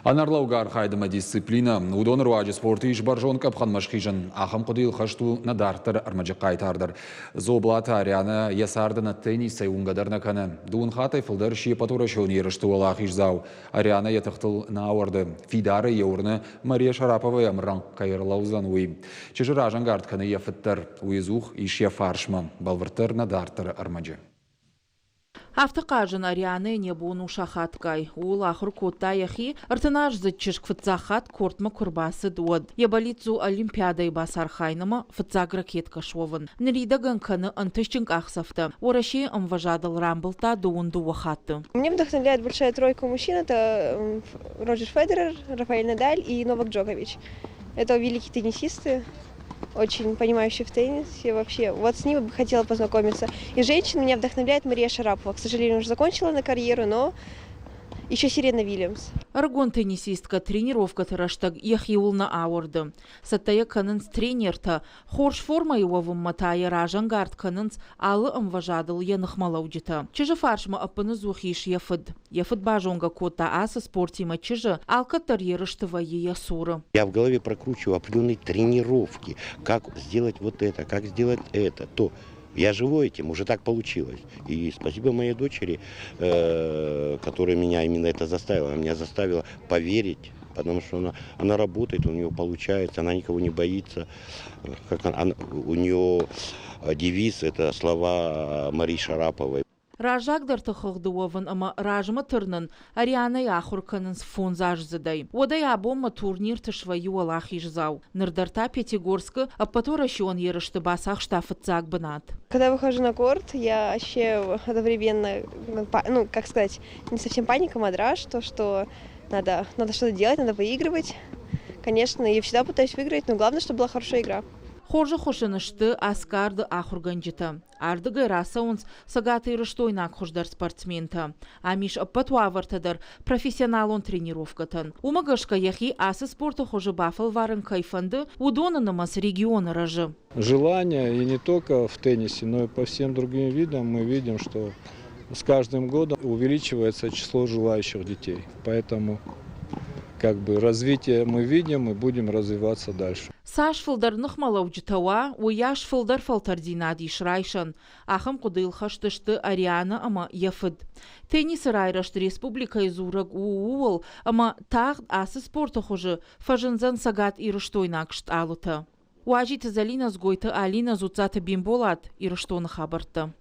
Ӕнӕрлӕугӕ архайд ӕмӕ дисциплинӕ, уыдоны руаджы спорты ис бӕрзонд къӕпхӕнмӕ схизын. Ахӕм хъуыдыйыл хӕст у нӕ дарддӕры ӕрмӕджы хъайтар дӕр. Дзоблаты Арианӕ йӕ царды нӕ теннисӕй уынгӕ дӕр нӕ кӕны. Дыууын хаттӕй фылдӕр сси ӕппӕтуӕрӕсеон ерысты уӕлахиздзау. Арианӕ йӕ тыхтыл нӕ ауӕрды. Фидарӕй йӕ уырны, Мария Шараповайы ӕмрӕнхъ кӕй ӕрлӕудзӕн, уый. Чызджы разӕнгард кӕны йӕ фыд дӕр. Уый ӕдзух ис йӕ фарсмӕ. Бӕлвырддӕр нӕ дарддӕры ӕрмӕджы. Афтӕ хъазын Арианӕйӕн йӕ бон у сахатгай. Ууыл ахуыр кодта йӕхи, ӕртыназдзыд чызг фыццаг хатт кортмӕ куы рбацыд, уӕд. Йӕ бӕллиц у Олимпиадӕйы бацархайын ӕмӕ фыццаг ракеткӕ суӕвын. Ныридӕгӕн кӕны ӕнтыстджын къахдзӕфтӕ. Уӕрӕсейы ӕмвӕзадыл рамбылдта дыууын дыууӕ хатты. Мне вдохновляет большая тройка мужчин. Это Роджер Федерер, Рафаэль Надаль и Новак Джокович. Это великие теннисисты, очень понимающие в теннисе вообще. Вот с ними бы хотела познакомиться. И женщин меня вдохновляет Мария Шарапова. К сожалению, уже закончила на карьеру, но еще Сирена Вильямс. Ӕрыгон теннисисткӕ тренировкӕты рӕстӕг йӕхиуыл нӕ ауӕрды. Цӕттӕ йӕ кӕнынц тренертӕ, хорз формӕйы уӕвынмӕ та йӕ разӕнгард кӕнынц алы ӕмвӕзадыл йӕ ныхмӕлӕуджытӕ. Чызджы фарсмӕ ӕппыныдзух ис йӕ фыд. Йӕ фыд базонгӕ кодта ацы спортимӕ чызджы, алкӕддӕр ерысты вӕййы йӕ цуры. Я в голове прокручиваю определенные тренировки, как сделать вот это, как сделать это, то. Я живу этим, уже так получилось. И спасибо моей дочери, которая меня именно это заставила. Она меня заставила поверить, потому что она работает, у нее получается, она никого не боится. Как она, у нее девиз – это слова Марии Шараповой. Раззагдӕрты хыгъды уӕвын ӕмӕ размӕ тырнын Арианӕйы ахуыр кӕнынц фондзаздзыдӕй. Уӕдӕй абонмӕ турнирты свӕййы уӕлахиздзау. Ныр дӕр та Пятигорскы ӕппӕтуӕрӕсеон ерысты бацахста фыццаг бынат. Когда выхожу на корт, я ощущаю одновременно, ну, как сказать, не совсем паника, мандраж, то, что надо что-то делать, надо выигрывать. Конечно, я всегда пытаюсь выиграть, но главное, чтобы была хорошая игра. Хорзы хуыз ын сты Асгарды ахуыргӕнджытӕ. Ардыгӕй рацӕуынц цӕгатирыстойнаг хуыздӕр спортсментӕ. Ам ис ӕппӕт уавӕртӕ дӕр профессионалон тренировкӕтӕн. Уымӕ гӕсгӕ йӕхи ацы спорты хуызы бафӕлварын кӕй фӕнды, уыдоны нымӕц регионы рӕзы. Желание и не только в теннисе, но и по всем другим видам мы видим, что с каждым годом увеличивается число желающих детей. Поэтому как бы развитие мы видим и будем развиваться дальше. Цас фылдӕр ныхмӕлӕуджытӕ уа, уыйас фылдӕр фӕлтӕрддзинад ис райсӕн. Ахӕм хъуыдыйыл хӕст сты Арианӕ ӕмӕ йӕ фыд. Теннисы райрӕзт республикӕйы дзурӕг у ууыл, ӕмӕ тагъд ацы спорты хуызы фӕзындзӕн цӕгатирыстойнаг стъалытӕ. Уазиты Зӕлинӕ, Дзгойты Алинӕ, Дзуццаты Бимболат, Ирыстоны хабӕрттӕ.